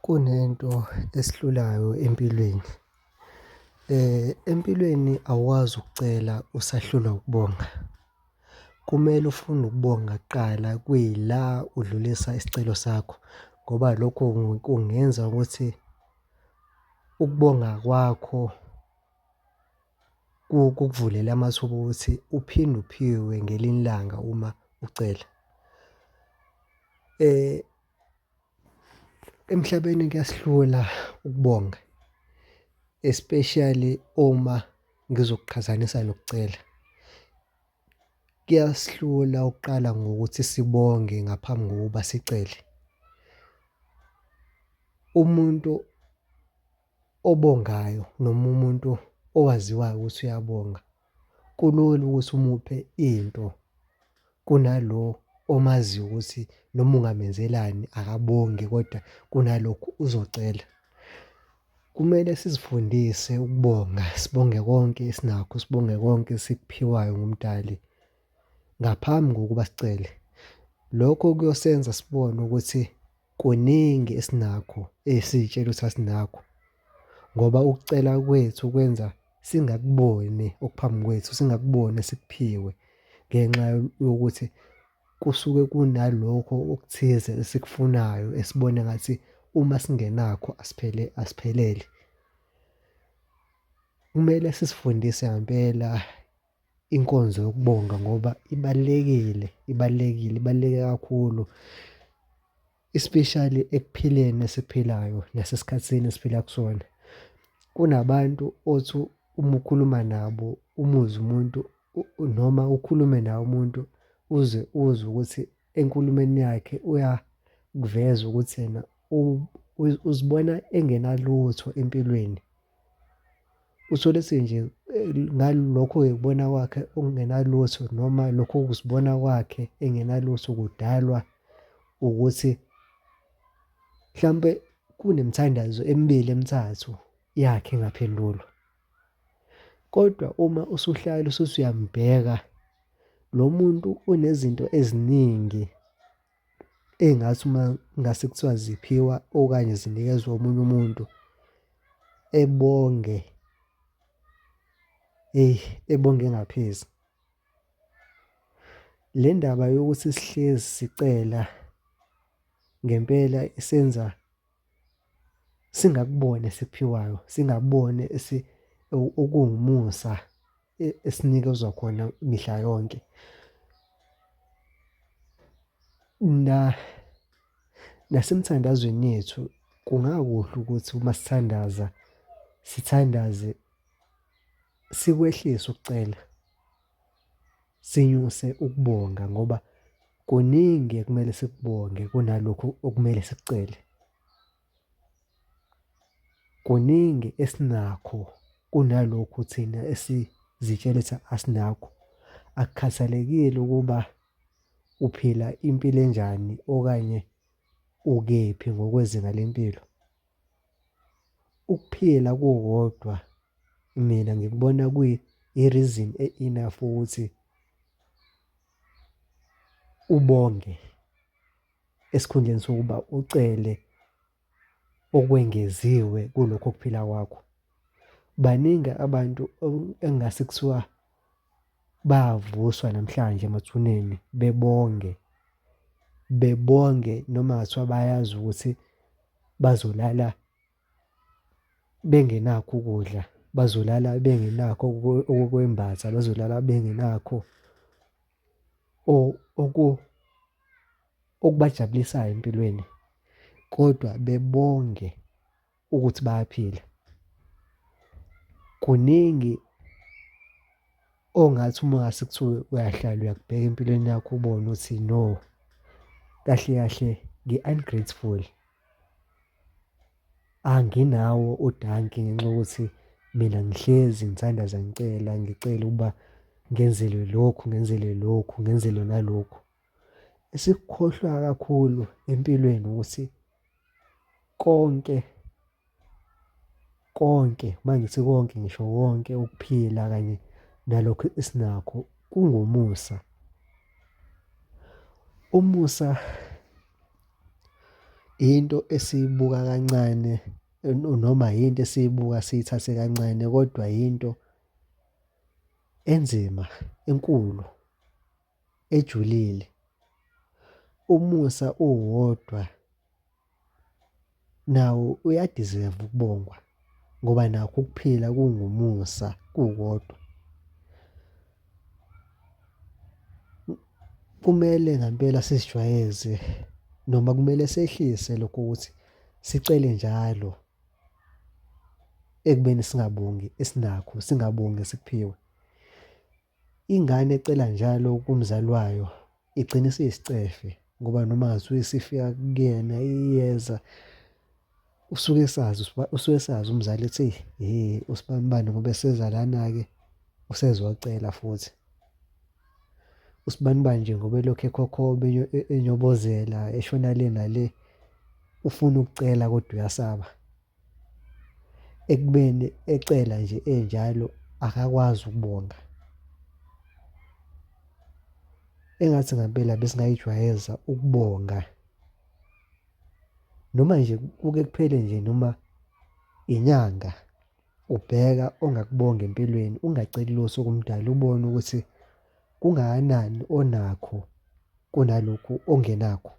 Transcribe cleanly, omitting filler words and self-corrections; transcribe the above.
Kunento esihlulayo empilweni. Empilweni awukwazi ukucela usahlulwa ukubonga. Kumele ufunde ukubonga kuqala kuyila udlulisa isicelo sakho, ngoba lokho kungenza ukuthi ukubonga kwakho kukuvulele amathuba okuthi uphinde uphiwe ngelinye ilanga uma ucela. Emhlabeni kuyasihlula ukubonga, especially uma ngizokuqhathanisa nokucela. Kuyasihlula ukuqala ngokuthi sibonge ngaphambi kokuba sicele. Umuntu obongayo noma umuntu owaziwayo ukuthi uyabonga, kulula ukuthi umuphe into kunalo omaziyo ukuthi noma ungamenzelani akabongi kodwa kunalokho uzocela. Kumele sizifundise ukubonga, sibonge konke esinakho, sibonge konke esikuphiwayo nguMdali ngaphambi kokuba sicele. Lokho kuyosenza sibone ukuthi kuningi esinakho esiy'tshela ukuthi asinakho, ngoba ukucela kwethu kwenza singakuboni okuphambi kwethu, singakuboni esikuphiwe ngenxa yokuthi kusuke kunalokho okuthize esikufunayo esibona engathi uma singenakho asiphelele. Kumele sizifundise ngempela inkonzo yokubonga ngoba ibalulekile, ibalulekile, ibaluleke kakhulu, especially ekuphileni esikuphilayo nasesikhathini esiphila kusona. Kunabantu othi uma ukhuluma nabo umuzwe umuntu noma ukhulume naye umuntu uze uzwe ukuthi enkulumeni yakhe uyakuveza ukuthi yena uzibona engenalutho empilweni. Uthole nje ngalokho-ke kubona kwakhe okungenalutho noma lokho kuzibona kwakhe engenalutho kudalwa ukuthi mhlampe kunemithandazo emibili emithathu yakhe engaphendulwa. Kodwa uma usuhlala usuthi uyambheka, lo muntu unezinto eziningi engathi uma ngase kuthiwa ziphiwa okanye zinikezwa omunye umuntu ebonge, eyi ebonge engaphezi. Le ndaba yokuthi sihlezi sicela ngempela isenza singakuboni esikuphiwayo, singakuboni okuwumusa esinikezwa khona mihla yonke. Nasemthandazweni yethu kungakuhle ukuthi uma sithandaza, sithandaze sikwehlise ukucela, sinyuse ukubonga ngoba kuningi ekumele sikubonge kunalokhu okumele sikucele. Kuningi esinakho kunalokhu thina esizitshela ukuthi asinakho. Akukhathalekile ukuba uphila impilo enjani okanye ukephi ngokwezinga lempilo. Ukuphila kukodwa mina ngikubona kuyi-reason e-enough ukuthi ubonge esikhundleni sokuba ucele okwengeziwe kulokho kuphila kwakho. Baningi abantu engase kuthiwa bavuswa namhlanje emathuneni bebonge, bebonge noma kungathiwa bayazi ukuthi bazolala bengenakho ukudla, bazolala bengenakho okokwembatha, bazolala bengenakho okubajabulisayo empilweni, kodwa bebonge ukuthi bayaphila. Kuningi ongathi uma ngase kuthiwe uyahlala uyakubheka empilweni yakho ubone ukuthi no, kahle kahle ngi-ungrateful. Anginawo udanki ngenxa yokuthi mina ngihlezi ngithandaza ngicela, ngicela ukuba ngenzelwe lokhu, ngenzelwe lokhu, ngenzelwe nalokhu. Esikukhohlwa kakhulu empilweni ukuthi konke, konke, uma ngithi konke ngisho konke ukuphila kanye nalokhu esinakho kungomusa. Umusa Into esiyibuka kancane noma yinto esiyibuka siyithathe kancane kodwa yinto enzima, enkulu, ejulile. Umusa uwodwa nawo uyadizeva ukubongwa ngoba nakho ukuphila kungumusa kukodwa. Kumele ngampela sizijwayeze noma kumele sehlise lokhu kokuthi sicele njalo ekubeni singabongi esinakho, singabongi esikuphiwe. Ingane ecela njalo kumzali wayo igcina isiyisicefe ngoba noma kungathiwa isifika kuyena iyeza, usuke esazi, usuke esazi umzali ethi, eyi, he usibanibani ngoba eseza lana-ke usezocela futhi. Usibanibani nje ngoba elokhu ekhokhoba enyobozela eshona le nale, ufuna ukucela kodwa uyasaba. Ekubeni ecela nje enjalo akakwazi ukubonga. Engathi ngampela besingayijwayeza ukubonga noma nje kuke kuphele nje noma inyanga ubheka ongakubonga empilweni, ungaceli lutho kuMdali, ubone ukuthi kungakanani onakho kunalokhu ongenakho.